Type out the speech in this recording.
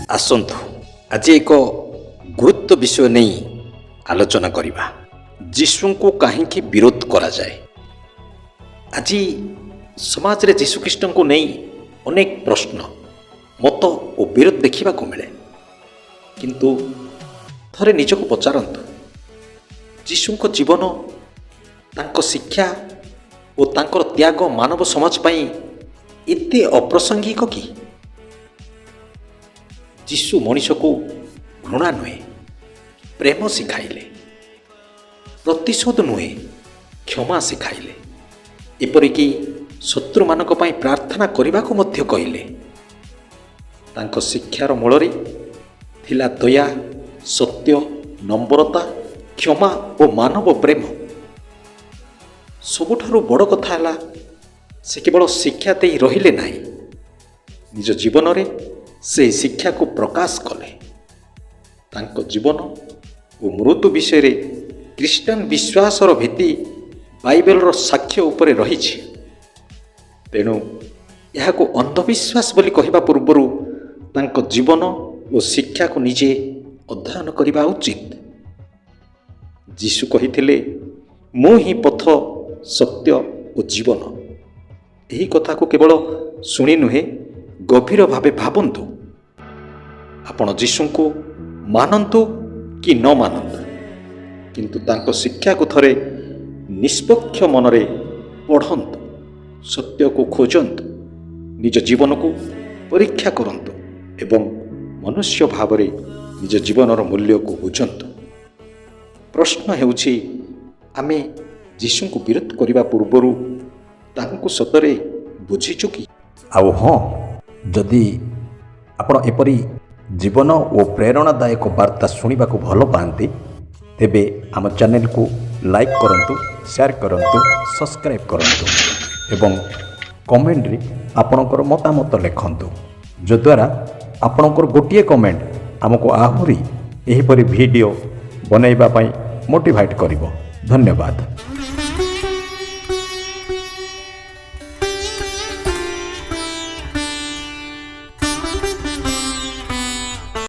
ଆସନ୍ତୁ, ଆଜି ଏକ ଗୁରୁତ୍ୱ ବିଷୟ ନେଇ ଆଲୋଚନା କରିବା। ଯୀଶୁଙ୍କୁ କାହିଁକି ବିରୋଧ କରାଯାଏ? ଆଜି ସମାଜରେ ଯୀଶୁଖ୍ରୀଷ୍ଟଙ୍କୁ ନେଇ ଅନେକ ପ୍ରଶ୍ନ, ମତ ଓ ବିରୋଧ ଦେଖିବାକୁ ମିଳେ। କିନ୍ତୁ ଥରେ ନିଜକୁ ପଚାରନ୍ତୁ, ଯୀଶୁଙ୍କ ଜୀବନ, ତାଙ୍କ ଶିକ୍ଷା ଓ ତାଙ୍କର ତ୍ୟାଗ ମାନବ ସମାଜ ପାଇଁ ଏତେ ଅପ୍ରାସଙ୍ଗିକ କି? ଯୀଶୁ ମଣିଷକୁ ଘୃଣା ନୁହେଁ, ପ୍ରେମ ଶିଖାଇଲେ। ପ୍ରତିଶୋଧ ନୁହେଁ, କ୍ଷମା ଶିଖାଇଲେ। ଏପରିକି ଶତ୍ରୁମାନଙ୍କ ପାଇଁ ପ୍ରାର୍ଥନା କରିବାକୁ ମଧ୍ୟ କହିଲେ। ତାଙ୍କ ଶିକ୍ଷାର ମୂଳରେ ଥିଲା ଦୟା, ସତ୍ୟ, ନମ୍ରତା, କ୍ଷମା ଓ ମାନବ ପ୍ରେମ। ସବୁଠାରୁ ବଡ଼ କଥା ହେଲା, ସେ କେବଳ ଶିକ୍ଷା ଦେଇ ରହିଲେ ନାହିଁ, ନିଜ ଜୀବନରେ ସେହି ଶିକ୍ଷାକୁ ପ୍ରକାଶ କଲେ। ତାଙ୍କ ଜୀବନ ଓ ମୃତ୍ୟୁ ବିଷୟରେ ଖ୍ରୀଷ୍ଟାନ ବିଶ୍ୱାସର ଭିତ୍ତି ବାଇବେଲର ସାକ୍ଷ୍ୟ ଉପରେ ରହିଛି। ତେଣୁ ଏହାକୁ ଅନ୍ଧବିଶ୍ୱାସ ବୋଲି କହିବା ପୂର୍ବରୁ ତାଙ୍କ ଜୀବନ ଓ ଶିକ୍ଷାକୁ ନିଜେ ଅଧ୍ୟୟନ କରିବା ଉଚିତ। ଯୀଶୁ କହିଥିଲେ, "ମୁଁ ହିଁ ପଥ, ସତ୍ୟ ଓ ଜୀବନ।" ଏହି କଥାକୁ କେବଳ ଶୁଣି ନୁହେଁ, ଗଭୀର ଭାବେ ଭାବନ୍ତୁ। ଆପଣ ଯୀଶୁଙ୍କୁ ମାନନ୍ତୁ କି ନ ମାନନ୍ତୁ, କିନ୍ତୁ ତାଙ୍କ ଶିକ୍ଷାକୁ ଥରେ ନିଷ୍ପକ୍ଷ ମନରେ ପଢ଼ନ୍ତୁ, ସତ୍ୟକୁ ଖୋଜନ୍ତୁ, ନିଜ ଜୀବନକୁ ପରୀକ୍ଷା କରନ୍ତୁ ଏବଂ ମନୁଷ୍ୟ ଭାବରେ ନିଜ ଜୀବନର ମୂଲ୍ୟକୁ ବୁଝନ୍ତୁ। ପ୍ରଶ୍ନ ହେଉଛି, ଆମେ ଯୀଶୁଙ୍କୁ ବିରୋଧ କରିବା ପୂର୍ବରୁ ତାଙ୍କୁ ସତରେ ବୁଝିଛୁ କି? ଆଉ ହଁ, ଯଦି ଆପଣ ଏପରି ଜୀବନ ଓ ପ୍ରେରଣାଦାୟକ ବାର୍ତ୍ତା ଶୁଣିବାକୁ ଭଲ ପାଆନ୍ତି, ତେବେ ଆମ ଚ୍ୟାନେଲକୁ ଲାଇକ୍ କରନ୍ତୁ, ସେୟାର କରନ୍ତୁ, ସବସ୍କ୍ରାଇବ୍ କରନ୍ତୁ ଏବଂ କମେଣ୍ଟରେ ଆପଣଙ୍କର ମତାମତ ଲେଖନ୍ତୁ, ଯଦ୍ୱାରା ଆପଣଙ୍କର ଗୋଟିଏ କମେଣ୍ଟ ଆମକୁ ଆହୁରି ଏହିପରି ଭିଡ଼ିଓ ବନାଇବା ପାଇଁ ମୋଟିଭେଟ୍ କରିବ। ଧନ୍ୟବାଦ।